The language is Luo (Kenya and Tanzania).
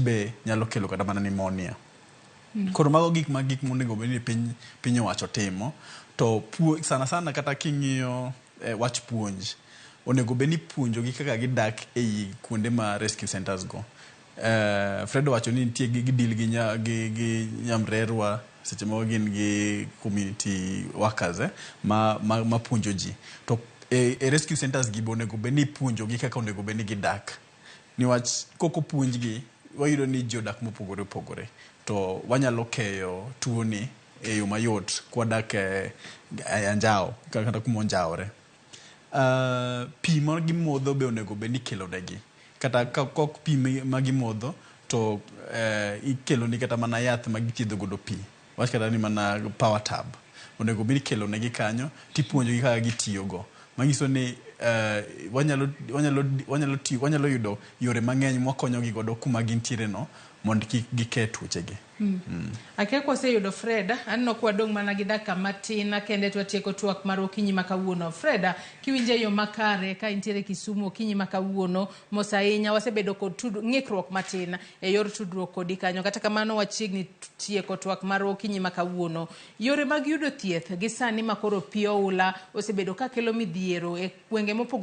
Ng'ich be nyalo kelo kata mana pneumonia. Koro mago gik ma gik monego bed ni piny piny owacho timo to puo, sana sana kata king'iyo wach puonj onego bed ni puonjogi kaka gidak ei kuonde ma rescue centers go. Fred owacho ni nitie gi deal gi, nya, gi nyamrerwa seche moko gin gi community workers ma puonjo ji to e rescue centers gi be onego bed ni ipuonjogi kaka onego bed ni gidak niwach kok opuonjgi wayudo ni ji odak mopogore opogore to wanyalo keyo tuoni e yo mayot kwadak e anjawo kata kuma onjawore. Pi ma gimodho be onego bed ni ikelo negi kata kok pi ma gimodho to ikeloni kata mana yath ma githiedho godo pi wach kata ni mana power tab onego bed ni ikelo negi kanyo tipuonjogi kaka gitiyogo manyiso ni wanyalo yudo yore mang'eny mwakonyogi godo kuma gintiere no mondo kik gike tuoche gi. Akia kwaseyudo Fred, aneno ka wadong' mana gi dakika matin kende to watieko twak mar okinyi ma kawuono. Fred, kiwinjo e yo makare ka intiere Kisumu okinyi ma kawuono, mos ahinya wasebedo kod ng'ikruok matin e yor tudruok kodi kanyo. Kata kamano wachiegni tieko twak mar okinyi ma kawuono. Yore mag yudo thieth gi sani ma koro pi oula osebedo ka kelo midhiero e gwenge mopogore.